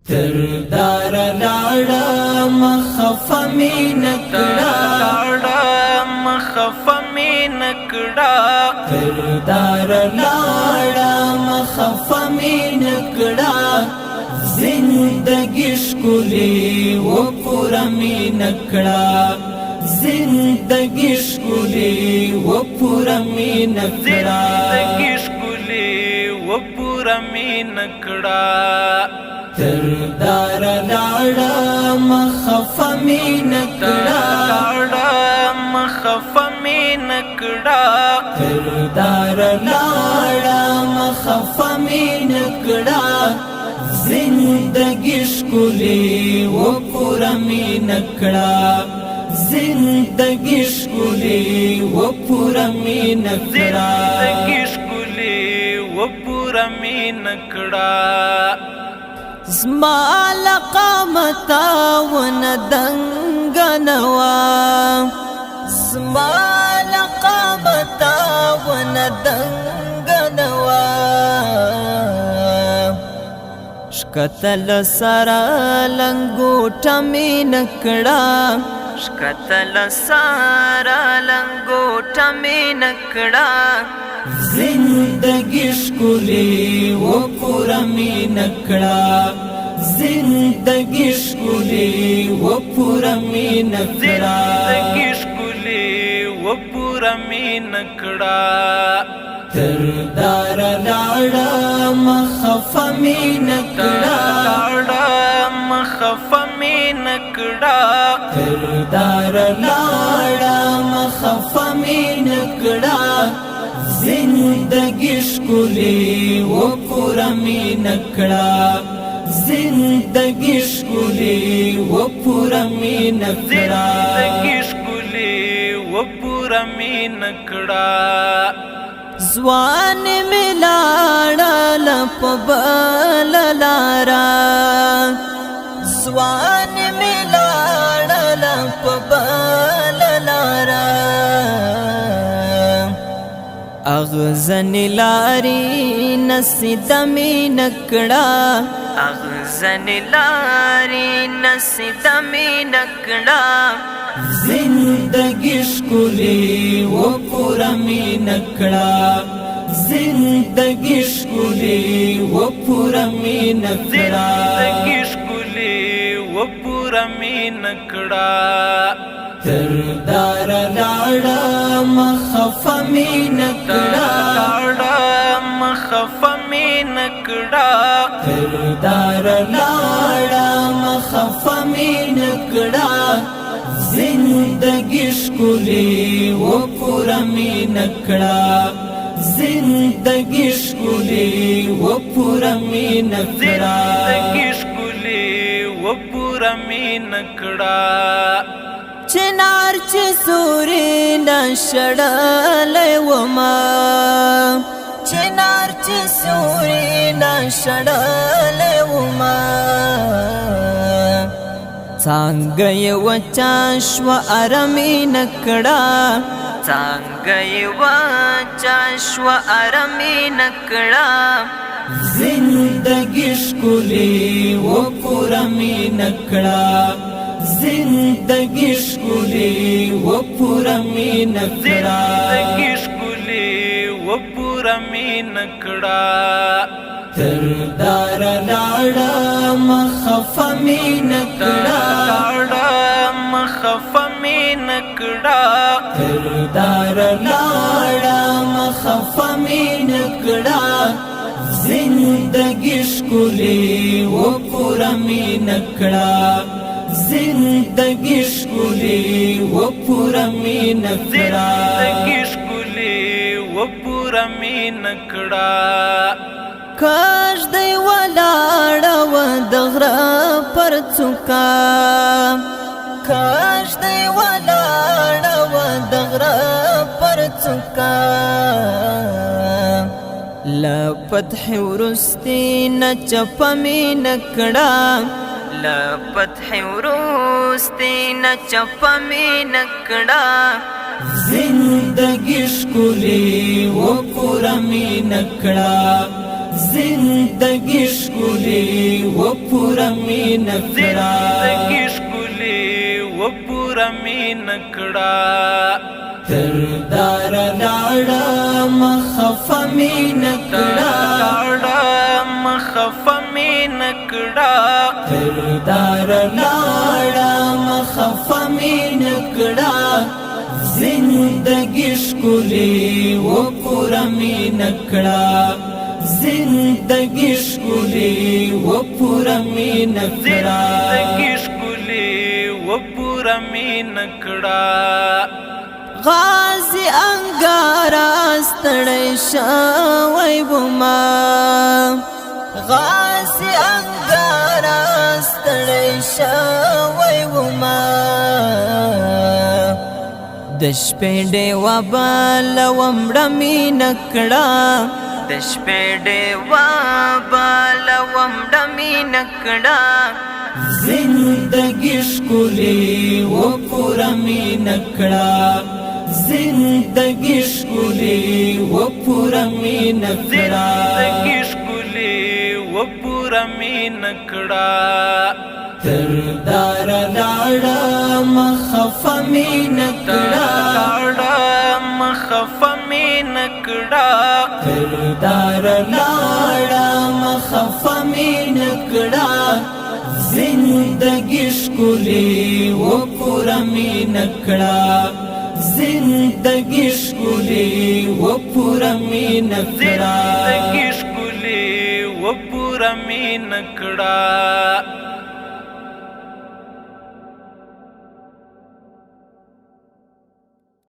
تر دار لاړه مخفه می نکړه. لاړه مخفه می نکړه. تر دار لاړه مخفه می نکړه. زندگی ښکلې و پوره می نکړه. زندگی ښکلې و پوره می نکړه. زندگی ښکلې و پوره می نکړه. تر دار لاړه مخفه می نکړه. لاړه مخفه می نکړه. تر دار لاړه مخفه می نکړه. زندگی ښکلې و پوره می نکړه. زندگی ښکلې و پوره می نکړه. زندگی ښکلې و پوره می نکړه. زما لقامتا ون دنګ نوا. زما لقامتا ون دنګ نوا. شکتل سره لنګوټه می نکړه. شکتل سره لنګوټه می نکړه. زندگی ښکلې و پوره می نکړه. زندگی ښکلې و پوره می نکړه. زندگی ښکلې و پوره می نکړه. تر دار لاړه مخفه می نکړه. لاړه مخفه می نکړه. تر دار لاړه مخفه می نکړه. زندگی ښکلې و پوره می نکړه. زندگی ښکلې و پوره می نکړه. زندگی ښکلې و پوره می نکړه. ځوان می لاړه په بل لارا. ځوان می لاړه په بل لارا. اغزن لاری نسید می نکړه. اغزن لاری نسید می نکړه. زندگی ښکلې و پوره می نکړه. زندگی ښکلې و پوره می نکړه. زندگی ښکلې و پوره می نکړه. تر دار لاړه مخفه می نکړه. لاړه مخفه می نکړه. تر دار لاړه مخفه می نکړه. زندگی ښکلې و پوره می نکړه. زندگی ښکلې و پوره می نکړه. زندگی ښکلې و پوره می نکړه. چنار چې سوري نشړلې وما. چنار چې سوري نشړلې وما. څنګه یې وچا شو ارمي نکړه. څنګه یې وچا شو ارمي نکړه. زندگی ښکلې و پوره می نکړه. زندگی ښکلې و پوره می نکړه. زندگی ښکلې و پوره می نکړه. تر دار لاړه مخفه می نکړه. لاړه مخفه می نکړه. تر دار لاړه مخفه می نکړه. زندگی ښکلې و پوره می نکړه. زندگی ښکلې و پوره می نکړه. زندگی ښکلې و پوره می نکړه. کاش دی ولاړه و د غره پر څوکا. کاش دی ولاړه و د غره پر څوکا. له فتح وروستي نه چپه می نکړه. له فتح وروستي نه چپه می نکړه. زندگی ښکلې و پوره می نکړه. زندگی ښکلې و پوره مې نکړه. زندگی ښکلې و پوره مې نکړه. تر دار لاړه مخفه مې نکړه. لاړه مخفه مې نکړه. تر دار لاړه مخفه مې نکړه. زندگی ښکلې و پوره مې نکړه. زندگی ښکلې و پوره مې نکړه. زندگی ښکلې و پوره مې نکړه. غازی انګارا ستړی شوی وما، غازی انګارا ستړی شوی وما. د شپې ډېوه بل ومړه مې نکړه. د شپې ډېوه بل ومړه مې نکړه. زندگی ښکلې و پوره مې نکړه. زندگی ښکلې و پوره مې نکړه. زندگی ښکلې و پوره مې نکړه. تر دار لاړه مخفه مې نکړه. لاړه مخفه مې نکړه. تر دار لاړه مخفه مې نکړه. زندگی ښکلې و پوره مې نکړه. زندگی ښکلې و پوره مې نکړه. زندگی ښکلې و پوره مې نکړه.